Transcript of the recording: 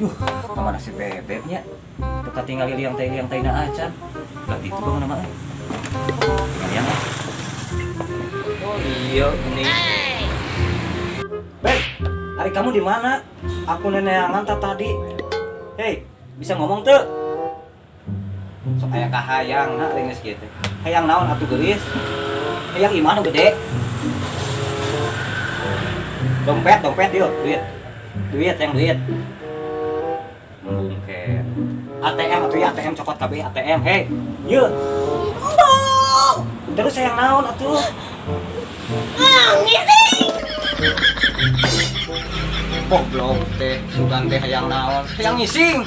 Duh, kamana si bebeknya? Teu katingali liang teh na acan. Lah itu bang nama euy. Tinggal ah. Oh iya, ini. Beb, ari kamu di mana? Aku neneangan tak tadi. Hei, bisa ngomong tuh? Sok aya kahayang na geus kieu teh. Hayang naon atuh geulis? Hayang imah nu gede. Dompet, dompet yuk, duit. Duit yang duit. Mungkin. ATM atuh ya, ATM cokot kabeh ATM. Hei, yuk. Terus hayang naon atuh? Ngising. Goblok teh, sugan teh hayang naon? Hayang ngising.